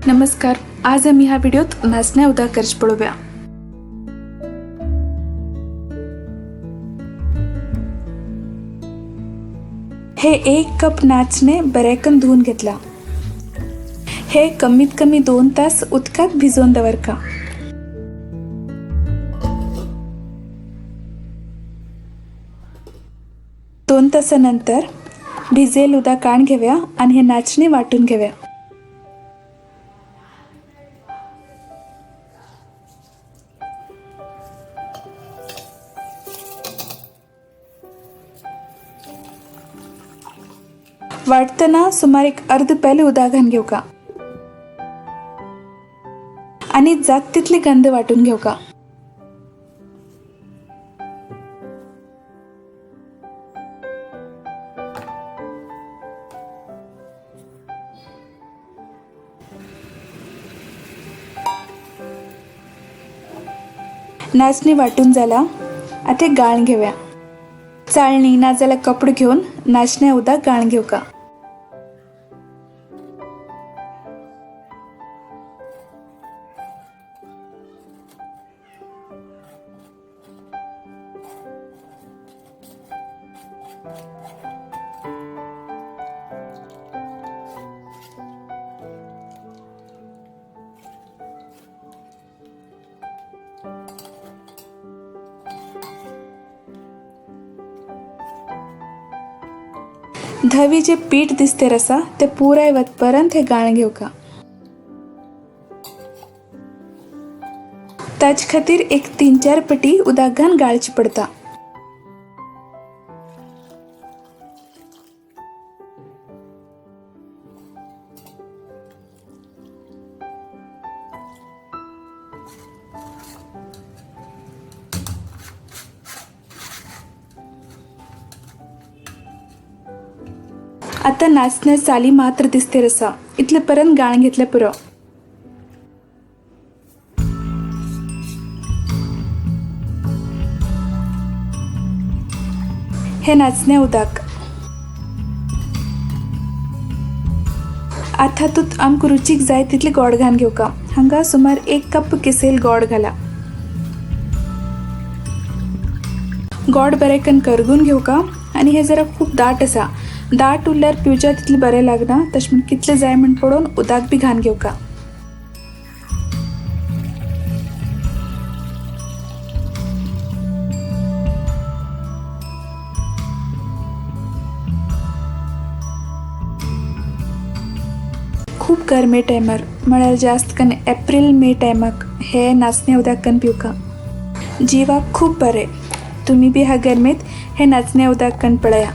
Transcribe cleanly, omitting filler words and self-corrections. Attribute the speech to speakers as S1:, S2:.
S1: नमस्कार, आज आम्ही ह्या व्हिडिओत नाचण्या उदक करच पळोवया। हे 1 कप नाचणे बरेकन धुवून घेतला। हे कमीत कमी 2 तास उदकात भिजवून दवरका। दोन तासानंतर भिजेल उदक काढून घेऊया आणि हे नाचणे वाटून घेऊया। वाटताना सुमार एक अर्ध पेले उदक घालून घेऊ का आणि जात तितली गंध वाटून घेऊ का। नाचणी वाटून झाला, आता गाळण घेऊया। चाळणी ना जाल्यार कपडो घेवन नाचण्या उदक गाळण घेऊ का। धवी जे पीठ दिसते रसा ते पुराय वतपर्यंत हे गाळण घेऊ का। ताज खातीर एक 3-4 पटी उदक घालून गाळची पडता। आता नाचण्या साली मात्र दिसते रसा, इतलेपर्यंत गाळण घेतले पुरो। हे नाचण्या उदक आता तूं आमकां रुचीक जाय तितले गोड घालून घेवका। हांगा सुमार 1 कप किसेल गोड घाला। गोड बरें करून करगून घेवका आनी हे जरा खूब दाट आसा, दाट उरल्यार पिवच्या तितले बरें लागना, तशें म्हण कितले जाय म्हण पळोवन उदक बी घालून घेवका। खूब गरमे टायमार म्हळ्यार जास्त करून एप्रिल मे टायमाक हे नाचणे उदक करून पिवका, जिवाक खूब बरें। तुमी बी ह्या गरमेंत हे नाचणे उदक करून पळया।